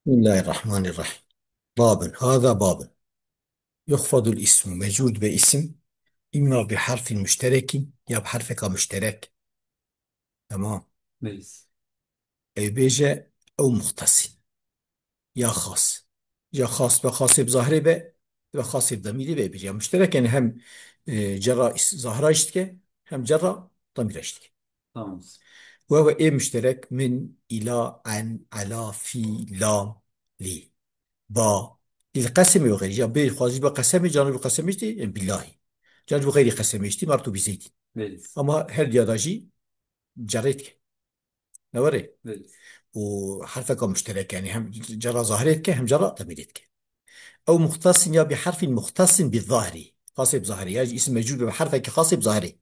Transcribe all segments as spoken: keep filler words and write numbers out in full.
بسم الله الرحمن الرحيم. باب، هذا باب. يخفض الاسم، mecrûr dibe îsim, îmma bi harfin muşterekin, ya bi harfeka muşterek. Tamam. Belê. Ew bêje, ew muxtesin. Ya xas. Ya xas be, xasê bi zahirê be, be xasê bi demîrê be, bêje. Ya muşterek, yani hem, e, cerra is-, zahira iş dike, hem cerra demîra iş dike. Tamam. Ve ve ê muşterek min, ila, en, ala, fi, lam, li, ba, lil qesemê ve xeyrî. Ya bê xwazî be qesemê, canî bi qesemê işte, yani billahi. Canî bi xeyrî qesemê işte, mertu bi zeydî. Belê. Ama her diya da jî cerrê dike. Ne were? Belê. Û herfeka muşterek, yani hem cerra zahirê dike, hem cerra demîrê dike. Ew muxtesin ya bi harfin muxtesin bi zahirî. Xasê bi zahirî. Ya jî îsim mecrûr be bi herfekî xasê bi zahirî.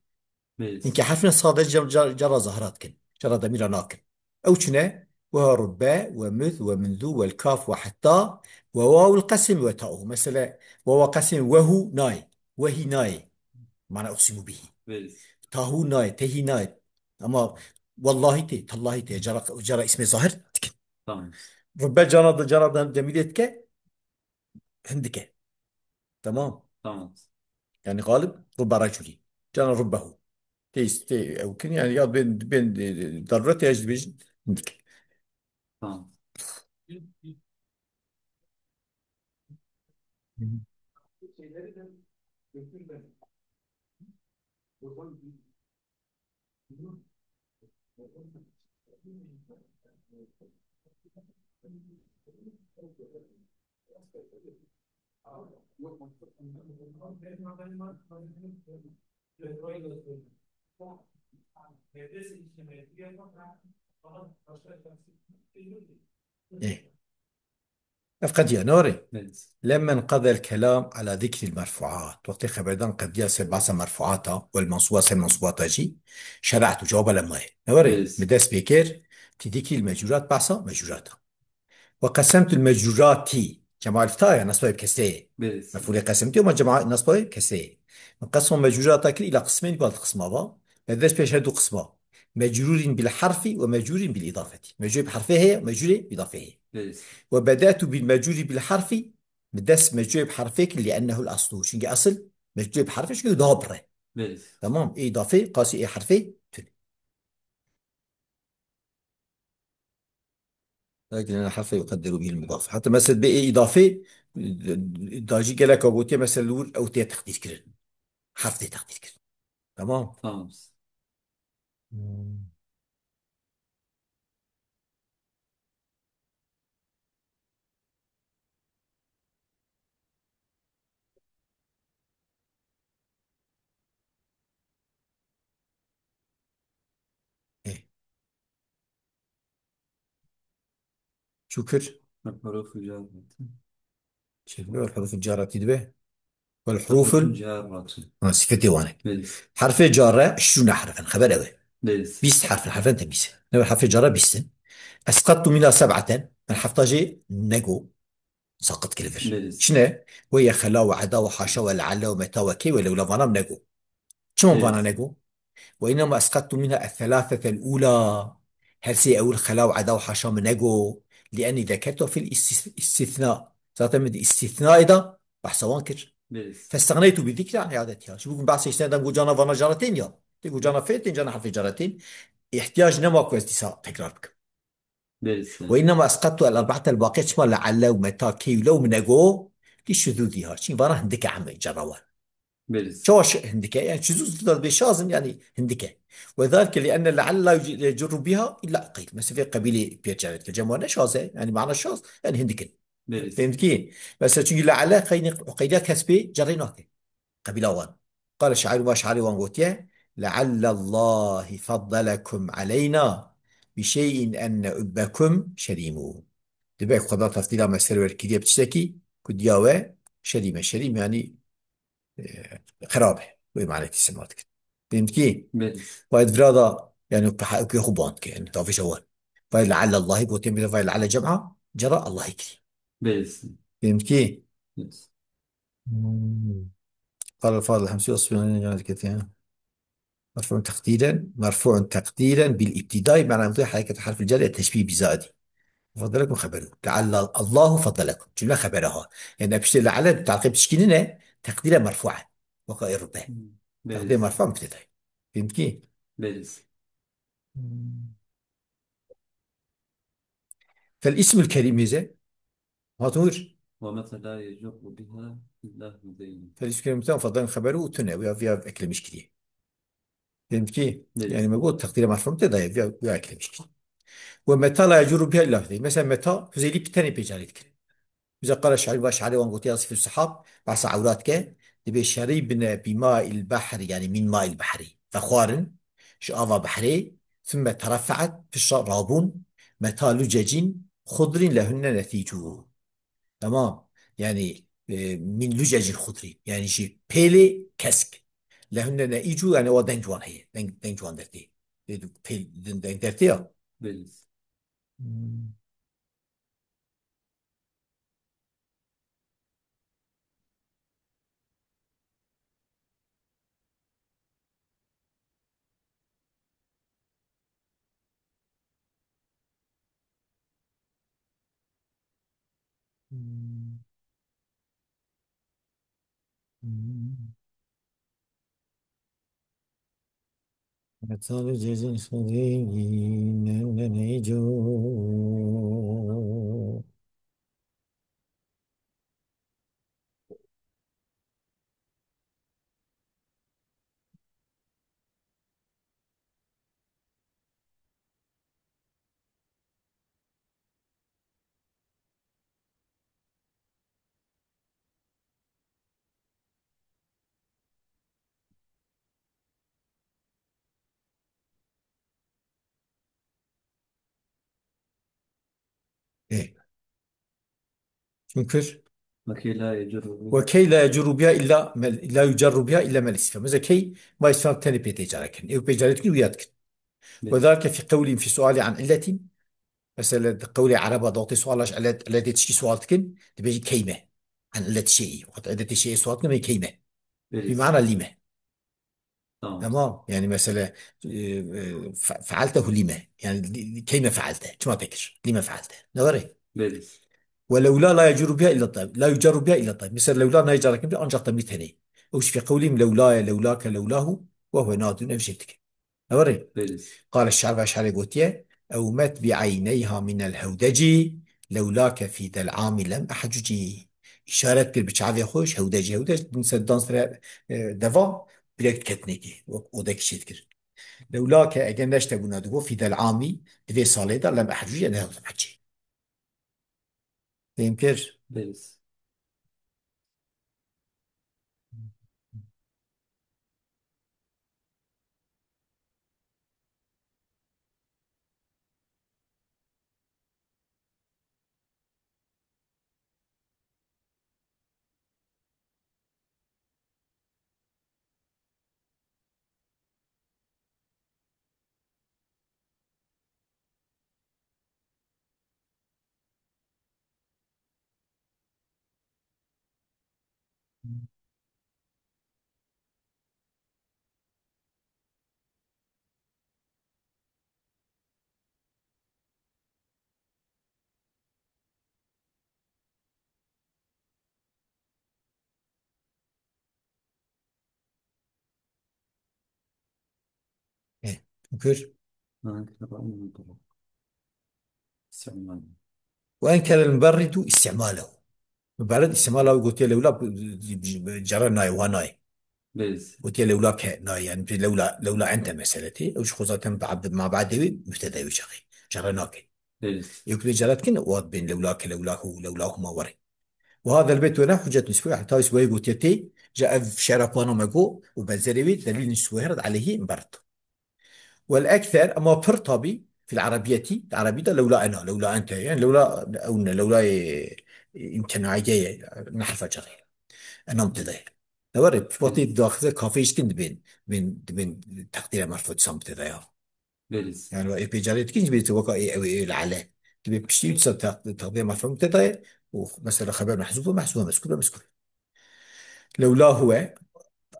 Belê. Hinkî herfine sadece cer-, cer-, cerra zahira dikin. Cerra demîra nakin. Ew çi ne? Weha rubbe, we muz, we minzu, wel kaf, we hetta, we wawul qesim, we ta'u. Mesela, wawa qesim, wehu nayê. Wehî nayê. Mana uqsimu bihî. Belê. Tahu nayê, tehî nayê. Ama wallahî tê, tallahî tê. Cara, cara îsmê zahir dikin. Tamam. Rubbe cana da, cana da demîrê dike, hindike. Tamam. Tamam. Yani galib rubbe reculî. Cana rubbehu. Tê, tê ew kin yani ya bên, bên, e, daruret ya jî dibêjin hindike. Tamam. إيه. Ev qediya, ne were? Evet. Lemma qedel kelam ala zikril merfuat. Wextê xeberdan qediya ser behsa merfuata, wel mansubat ser mansubata jî, şera'tu cewaba lemma ye. Ne were? Evet. Min dest pê kir, ti zikril mecrurat, behsa mecrurata. Ve qasemtul mecrurati. Cema alif ta ya, nasba bi kesreyê. Evet. Mef'ulê qasemtî ama cema nasba bi kesreyê. Min qesma mecrurata kir ila qismên, bal qisma va. Min dest pê her du qisma. Mecrurin bil harfi ve mecrurin bil idafeti. Mecrur bi harfê heye, mecrurê bi idafê heye. Evet. Ve bedatu bil mecruri bil harfi, bi dest mecrurê bi harfê kir, li ennehu'l aslu. Çünkü asıl mecrurê bi harfê, çünkü daha birre. Evet. Tamam. Ê idafê, qasî ê harfê tune. Lakin ene harfe yuqedderu bihil mudaf. Hatta mesela bê ê idafê, da jî geleka gotiye mesela li wir ew tê teqdîr kirin. Harf tê teqdîr kirin. Tamam. Tamam. Hmm. Eh. Çû kir? Huruful car. Çêkiriyor, huruful caratî dibe. Wal huruful Huruful car. Ha, sifetê wan e. Belê. Herfê care, şûne herfin, xeber ew e. Belê. Bîst herfin, herfin te bîst. Ne, herfê care bîst in. Esqattu mina seb'aten, min hefta jê nego. Saqit kir vir. Belê. Çi ne? Weye xela we eda we haşa we leale we meta we key we lewla vana min nego. Çima Belê. vana nego? Ve innema esqattu minha es-selâsetel ula. Her sê ewil xela û eda û haşa min nego. Li'enni zekertu fil istis-, istithna. Zaten min di istithnayê de behsa wan kir. Belê. Festegneytu bi zikri an i'adetiha. Ji bo ku behsa îstithnayê de got cana vana caratên ya. Tê got cana fê tên, cana herfê caratên. Îhtiyac nema ku ez dîsa tekrar bikim. Belê. Ve innema esqattu el erbatel baqî, çima leale û meta key û lew min nego. Li şuzûzîha. Çin vana hindike em cara wan. Belê. Çawa ş-, hindike? Yani çizûz da bê şazin yani hindike. Ve zalike li enne le'elle la yuc-, yecurru biha illa uqeyl. Mesela vê qebîlê pê caret ke. Cem wane şaz e. Yani mana şaz. Yani hindikin. Belê. Fehmkî? Mesela çünkü le'elle qeyni uqeyliya kes pê cerrê nake. Qebîla wan. Qale şair ve şairê wan gotiye. Le'elle Allahi faddalekum aleyna bi şey'in enne ubbekum şerimu. Dibe Xweda tefdîla me ser wer kiriye bi tiştekî ku diya we şerîm e. Şerîm yani e, xerab e. Wê manetî sima dikin. Fehmkî? Belê. Vay vira da, yani, ku ha-, ku xwe band ke, yani, tavêja wan. Vay le'elle Allahî gotin bile, vay le'elle cem'a, cera Allahî kiri. Belê. Fehmkî? Belê. Hmm. قال الفاضل الحمصي: أصل من جماعة الكتان. مرفوع تقديرا، مرفوع تقديرا بالابتداء، معنى مبتدأ حركة حرف الجر التشبيه بزائد. Fadalekum xeberu. Lealla Allahu fadalekum. Cümle xebera ha. Yani piştê lealla teqîb tişkî nîne, teqdîre merfû e. Weka ê rûbe. Hmm. Teqdîre merfû mübteda ye. Fehmî? Belê. Hmm. Fel ismul kerim ise, hatun wir. Ve meta la yecurru biha illa huzeyn. Fel ismul kerim tam fadalekum xeberu û tune, ya, ya eklemiş kiriye. Dedim ki, belê, yani me got teqdîre merfû te daye, ya, ya eklemiş kiriye. Ve meta la yecurru biha illa huzeyn. Mesela meta Huzeyli bi tenê pêcarê dikir. Bize qala şair va şairê wan gotiya sifir sehab, behsa ewrat ke, dibê şerîbne bi ma'il behri, yani min ma'il behri. Vexwarin, ji ava behrê, thumme terefe'et, pişa rabûn, meta lucecin, xudrin lehunne neticu. Tamam. Yani, e, min lucecin xudrin. Yani ji pêlê kesk. Lehunne neticu, yani o deng wan heye. Deng, deng wan dertê. Pêl, deng dertê ya. Belê. Hmm. Ê. Çimkir? Ve key la yecurru biha. Ve key la yecurru biha illa mel, la yucerru biha illa mel istifham. Mesela key ma istifham tenê pê tê carekin. Ew pê carekin û yad kin. Belê. Ve zalike fi qewlin fi suali an illetin. Mesela di qewlê ereba dawtê suala ji illet, illetê tişkî sual dikin, dibêjin keyme. An illet şeyî. Wexta illetê şeyî sual dikin, keyme. Belê. Bi mana lime. Tamam. Tamam. Yani mesela, e, e, fe-, fealtehu lime. Yani li-, keyme fealte. Çima te kir? Lime fealte. Ne var? Belê. Ve lewla la yecurru biha illa tab. La yucerru biha illa tab. Mesela lewla nayê carekin bir ancak tabî tenê. Ew ji fi qewlîm lewlaye, lewlake, lewlahu ve huve nadun ev şey dikin. Ne var? Belê. Qale şair ve şairê gotiye, ew met bi eyneyha minel hewdecî, lewlake fî del amî lem ehcucî. İşaret kir bi çavê xwe ji hewdecî, hewdec, din ser dan sere, e, deva, bilek ketinekî, wek odekî çê dikir. Lewlake eger neşte bûna digo, fî del amî, di vê salê de lem ehcucî, ne ehcucî. Fêm kir? Belê. Eh, kir. Ve enkerel muberridu istimalehu. Muberrid istimala wî gotiye lewla, cere nayê, wa nayê. Belê. Gotiye lewla ke nayê, yani bir lewla, lewla ente meseleti. Ew ji xwe zaten bi abd-, ma ba'dê wî mübteda wî çaxê. Cere nake. Belê. Yek bê cere dikin, wa bên lewla ke, lewla hu, lewla huma were. Ve hadel beyt wena hüccet nisbi, heta wî gotiye tê, ja ev şera ku ana me go, û benzerê wî, delîl nisbi her aleyhi muberrid. Vel ekser, ema pir tabî, fil erebiyetî, di erebî de lewla ena, lewla ente, yani lewla ew ne, lewla, e, imtinaîye ye, ne herfa cerê. Ena mübteda ye. Ne were, fatî daxize kafê îşkin dibên, dibên, dibên teqdîre merfu dîsa mübteda ya. Belê. Yani, ê pê carê dikin jî bê weka ê, ew ê, ê leale. Dibê piştî wî dîsa teq-, teqdîre merfu mübteda ye, û mesela xeber mehzûf û mehzûf mezkûr û mezkûr. Lewla huve,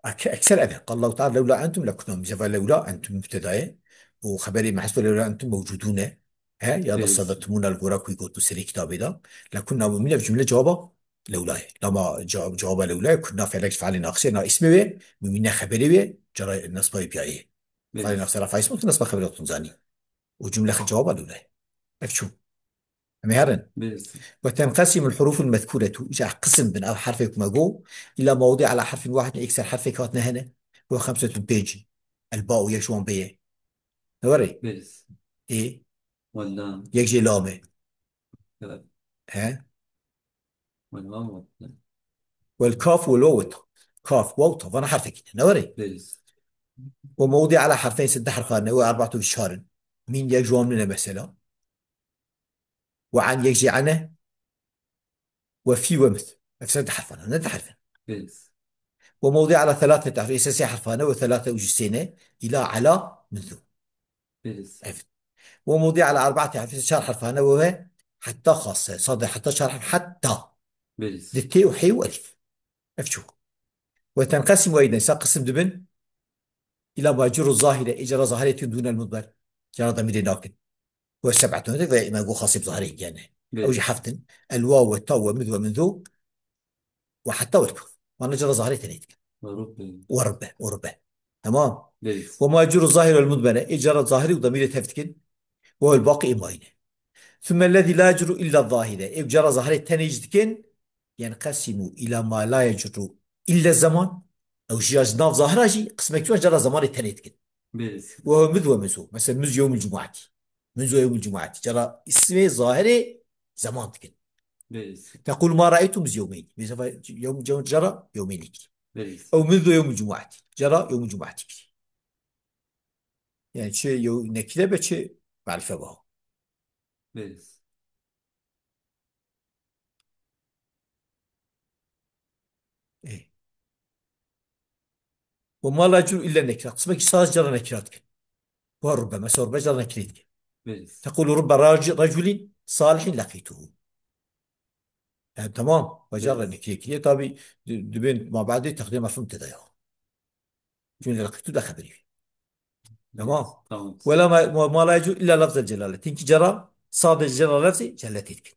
ek-, ekser ev e. Qal Allahu Teala lewla entum lekunna. Ceva lewla entum mübteda ye. Û xeberê mehzûf lewla entum mewcudûn e. He? Ya da Belê. Sade timûna li gora ku got û serê kitabê de. La kunna mumîne bi cumle cewaba lewla ye. Lama ce-, cewaba lewla ye, kunna fiilek fiilê naqisê, na îsmê wê, mumîne xeberê wê, cara nesba wê piyayê. Belê. Fiilê naqisê refa îsmê, tu nesba xeberê tun zanî. Û cumle xwe cewaba lewla ye. Ev çû. Em ê herin. Belê. Ve tenqesimul huruful mezkuretu. Îca qisim bin ev herfê ku me got. Îla mawdî ala herfin wahidin, êk ser herfek hatine hene. Ve xemsetun pêncî. El ba û yek ji wan bê ye. Ne were? Belê. Ê? Wella. Yek jê lam e. Evet. He? Wella. Wel kaf wel waw ta. Kaf, waw ta. Vana herfek ne. Ne were? Belê. Ve mawdî ala herfeyn, sed herfan ne. Ve erbaatun çarin. Mîm yek ji wan ne mesela. Ve an yek jê ene. Ve fî ve mith. Ev sed herfan ne, herfan. Belê. Ve mawdî ala thelâthe, ev sê herfan e, ve thelâthe û jî sê ne, îla ala minzu. Belê. Evet. Ve mawdî ala erbaate, ev çar herfan e, ve ve hetta xas e, sade hetta çar herf, hetta. Belê. Di tê û hê û elif. Ev çû. Ve tenqesim eyden, sa qisim dibin. Îla ma yecurru zahire, ê cara zahirê tîn dûnel mudmer. Cara demîrê nakin. Ve seb'etun, ve me got xasî bi zahirê gene. Belê. Ew jî heft in. El waw ve taw ve mid ve minzu. Ve hetta ve kaf. Vana cara zahirê tenê dikin. Ve rubbe. Ve rubbe, ve rubbe. Tamam. Belê. Ve ma yecurru zahire vel mudmere, ê cara zahirê û demîrê tev dikin. Ve vel baqî ê mayîne. Thumme lezî la yecurru illa zahire. Ê cara zahirê tenê jî dikin. Yenqesimu ila ma la yecurru illa zaman. Ew jî ya ji nav zahira jî qismek jî cara zemanê tenê dikin. Belê. Ve huve muz ve muzu. Mesela muz yewmul cumuati. Muz ve yewmul cumuati. Cara ismê zahirê zaman dikin. Belê. Tequl ma ra'eytu muz yewmeyni. Mesela yewm, yewm, cara yewmeyni kiri. Belê. Ew muz ve yewmul cumuati. Cara yewmul cumuati kiri. Yani çi yew nekire be çi ma'rife be. Belê. Ê. Ve ma la yecurru illa nekira. Qismekî saz cara nekira dikin. Ve rubbe, mesela rubbe cara nekirê dikin. Belê. Tequlu rubbe rac-, raculin salihin laqîtuhu. Yani tamam. Ve cara Belê. Nekirê kiriye. Tabi di-, dibên mabadê teqdîr mefhum têde ya. Çünkü laqîtu da xeberî. Tamam. Tamam. Ve la ma-, ma-, ma la yecurru illa lafzel celale. Tinki cara, sadece cara lafzê celaleti dikin.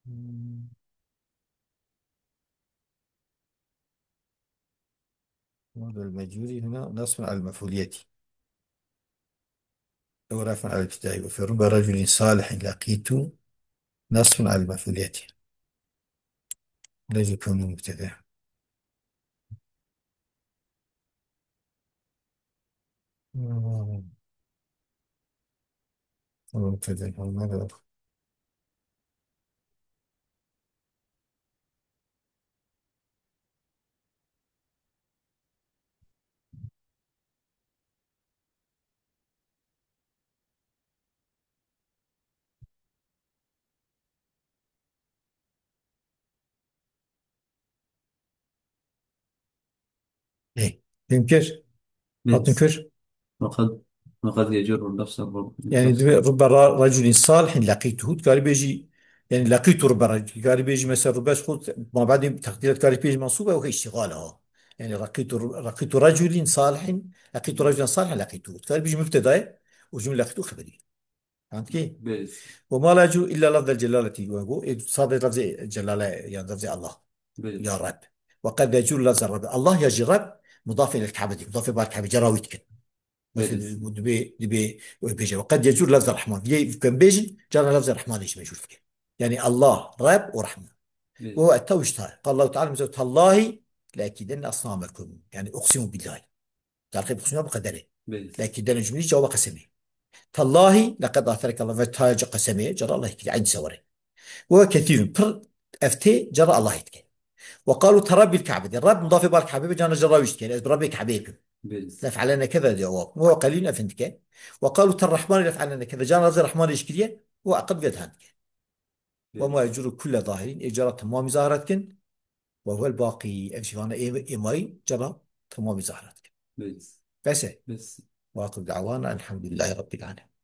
Hmm. وهذا المجرور هنا نصب على المفعولية. أو رفع على الابتداء. وفي رب رجل صالح لقيت نصب على المفعولية. لازم يكون مبتدأ. مبتدأ. Ê, fêm kir? Nê. Hatin kir? Weqed, weqed yecurru lafza rub-, Yani lafza. Divê rubbe ra-, raculin salihin laqîtuhu, dikarî bêjî, yani laqîtu rubbe rac-, dikarî bêjî mesela rubbe xwe, mabedê teqdîret dikarî bêjî mensûb e, weke îştîxal e ha. Yani laqîtu ru-, laqîtu raculin salihin, laqîtu raculen salihin laqîtuhu. Dikarî bêjî mübteda ye, û cumle laqîtu xeberî. Anladın ki? Belê. Ve ma la yecurru illa lafzel celaleti ve bu. E, sadece lafzê celale, yani lafzê Allah. Belê. Ya Rab. Ve qed yecurru lafzel Rab. Allah ya jî Rab, mudaf ilel Ka'beti. Mudaf ilel Ka'be, cara wî dikin. Mesela Belê. Bu dibê, dibê, o bêje. Ve qed yecurru lafzel Rahman. Yê kem bêjin, cara lafzê Rahman jî mecur dikin. Yani Allah, Rab û Rahman. Belê. Ve huve ettav işte. Qal Allahu Teala mesela, tallahi le ekidenne asnamekum. Yani uksimu billahi. Tarixê bi xusûna bi qederê. Belê. Lakin dene cumlî cewaba qesemê. Tallahî, leqed asereke Allah ve taya ca qesemê, cara Allah kiriye, eynî sewere. Ve kethîrun, pir ev tê cara Allahê dike. Ve qalu terabbil Ka'be de. Rab mudafê bar Ka'be be, cana cara wî dike. Ez bi Rabbê Ka'beyê kim. Belê. Lef'alene keza diye o. Ve qalîlun ev hindike. Ve qalu terrahmani lef'alene keza. Cana Rabbê Rahmanê jî kiriye. Ve aqib ve han dike. Ve ma yecurru kulle zahirin, ê cara temamî zahira dikin. Ve huvel baqî, ev jî vana ê, ê mayî cara temamî zahira dikin. Bes. Bes e? Bes. Ve axiru da'wana elhamdulillahî rabbil alemin.